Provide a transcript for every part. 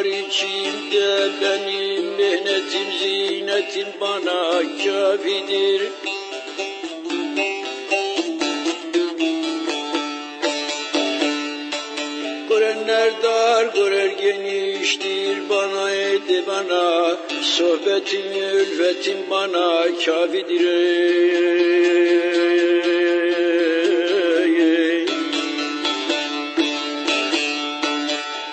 var içimde benim mehnetim zinetim bana kafidir. Görenler dar görer geniştir bana edi bana sohbetin ülfetin bana kafidir. Ey.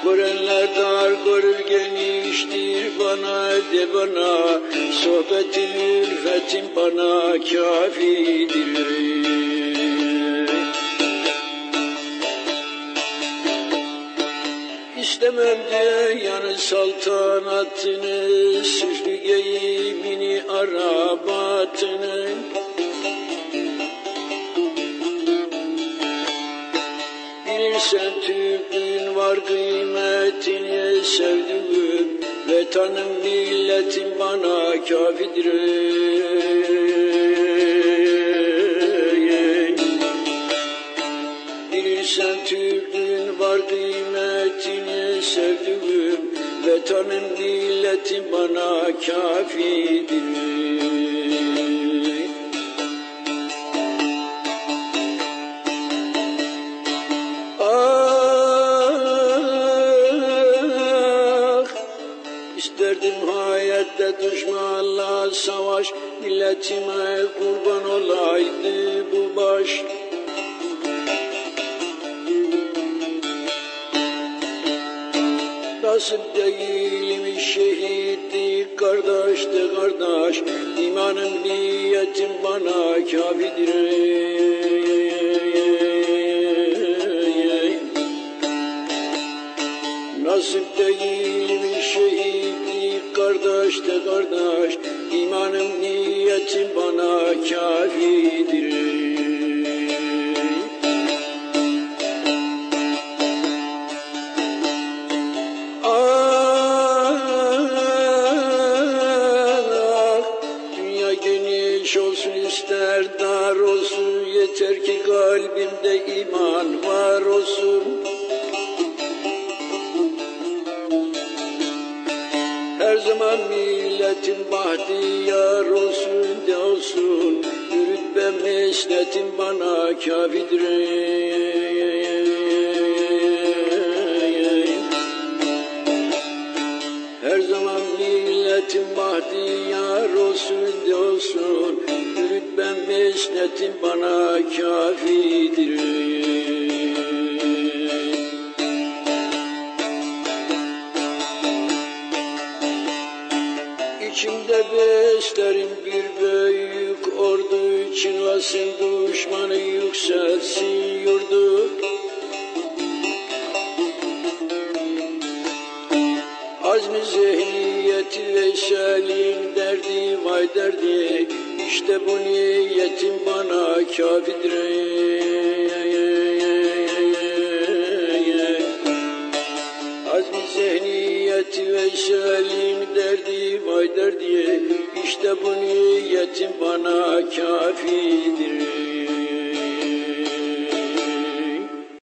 Görenler dar görür geniştir bana de bana sohbetin ülfetin bana kafidir. İstemem dünyanın saltanatını, süslü giyimini, arabatını. Bilirsen Türklüğün var kıymetini, sevdiğim vatanım milletim bana kafidir. Bilirsen Türklüğün var kıymetini, sevdiğim vatanım milletim bana kafidir. Ah, isterdim hayatta düşmanla savaş, milletime kurban olaydı bu baş. Nasip değilim şehitlik kardeş de kardeş, imanım niyetim bana kafidir. Nasip değilim şehitlik kardeş de kardeş, imanım niyetim bana kafidir. Ah, dünya geniş olsun ister dar olsun, yeter ki kalbimde iman var olsun. Her zaman milletin bahtiyar olsun de olsun, rütbe mesnetim bana kafidir. Her zaman milletin bahtiyar olsun de olsun, rütbem mesnetim bana kafidir. İçimde beslerim bir büyük ordu, çınlasın düşmanı yükselsin yurdu. Azmi zihniyeti Veysel'in derdi vay derdi, işte bu niyetim bana kafidir. Azmi zihniyeti Veysel'in derdi vay derdi, işte bu niyetim bana kafidir.